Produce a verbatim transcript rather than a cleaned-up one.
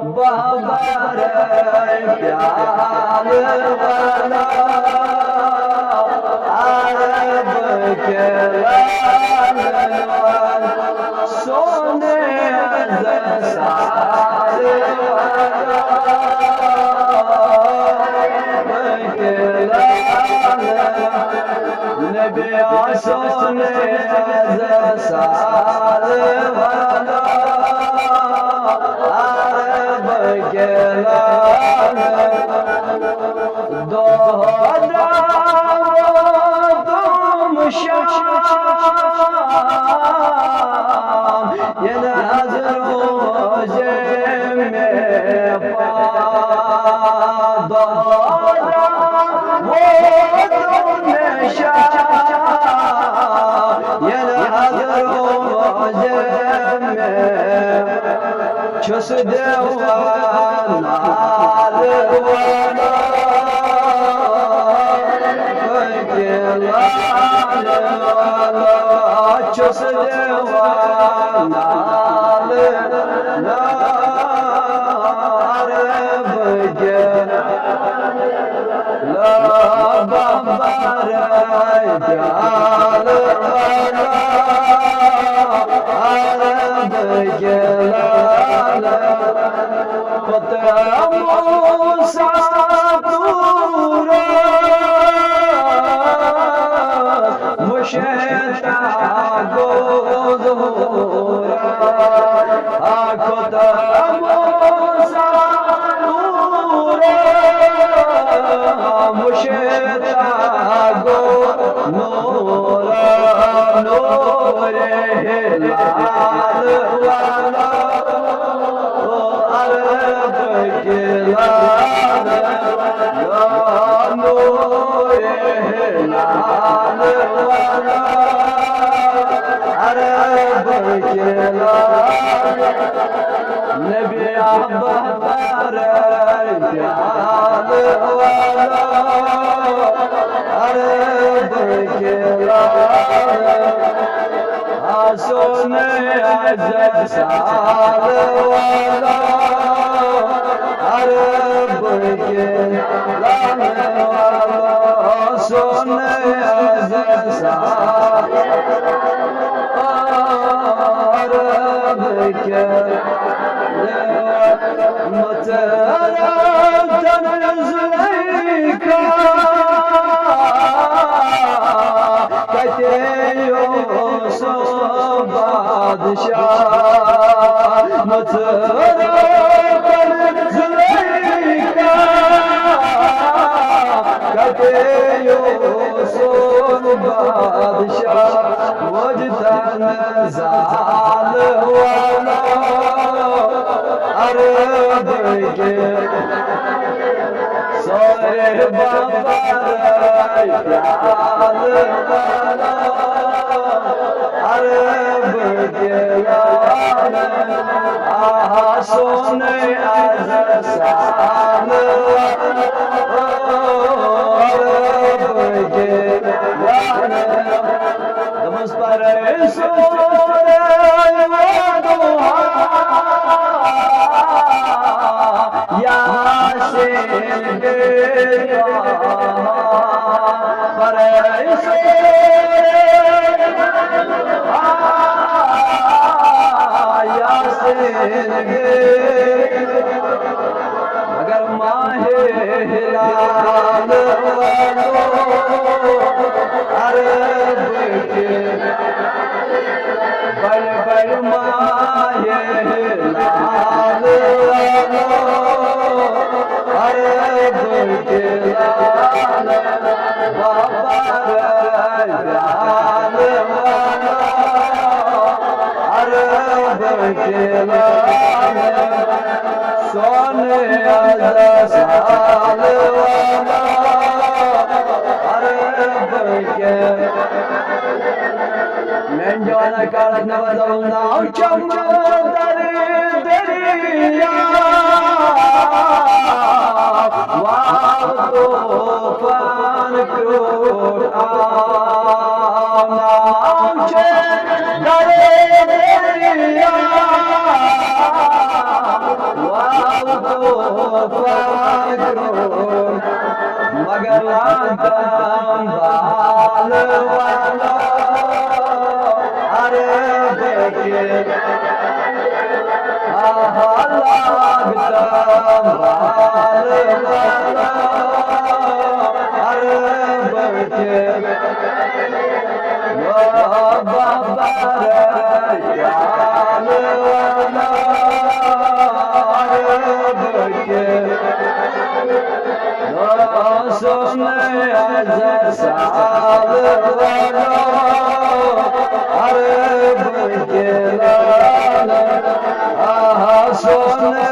بابر پیالہٕ والا، عرب کے لالہٕ والا، سونے زر سالہٕ والا، عرب کے لالہٕ، نبی سونے زر سالہٕ والا، عرب کے لالہٕ، دۄہ درٛاو تم شام، ییٚلہِ حض روزے مےٚ پاو۔ دۄہ درٛاو تم شام، ییٚلہِ حض روزے مےٚ چھُس دِوان نالہٕ والا، پٔکِو لالہٕ والا، چھُس دِوان نالہٕ، نالہٕ بٔکِو۔ لا بمبر پیالہٕ والا، عرب کے لالہٕ، پتہٕ موسیٰ طورس مشتاق گوٚو ظہورس۔ آ کھوٚت موسیٰ نورا، مشتاق گوٚو نورا، نورِ ہلال والا، او عرب کے لالہٕ، یا نورِ ہلال والا، عرب کے لالہٕ، نبی بابر پیالہٕ والا، عرب کے لالہٕ، آ سونے زر سالہٕ والا، عرب کے لالہٕ والا، سونے زر سالہٕ، عرب کے لالہٕ، مژ راتن زلیخا کتے اوس بادشاہ؟ مژ راتن زلیخا کتے اوس بادشاہ؟ وجدان زال والا، عرب کے سورِ بابر پیالہٕ والا، عرب کے لالہٕ، آہا سونے زر سالہٕ والا، عرب کے لالہٕ۔ دوٚپمَس، پَرَے سورہ وَالضُّحَیٰ، یاسین بے طٰہٰ۔ پَرَے سورہ وَالضُّحَیٰ، یاسین بے، مگر ماہِ ہلال والو، عرب کے بڑے بڑے ماہِ ہلال والو، عرب کے لالہٕ، بابر پیالہٕ والا، عرب کے لالہٕ، سونے زر سالہٕ والا، عرب کے۔ میانہِ جوانہ کارک نہ بدلو ناو چمو در دریا، واو طوفان کروٹ آو ناو چمو در دریا، واو طوفان کرو، مگر لانتم بال والا، ارے بیٹے، آہا لاگتم بال والا، ارے بیٹے۔ سونے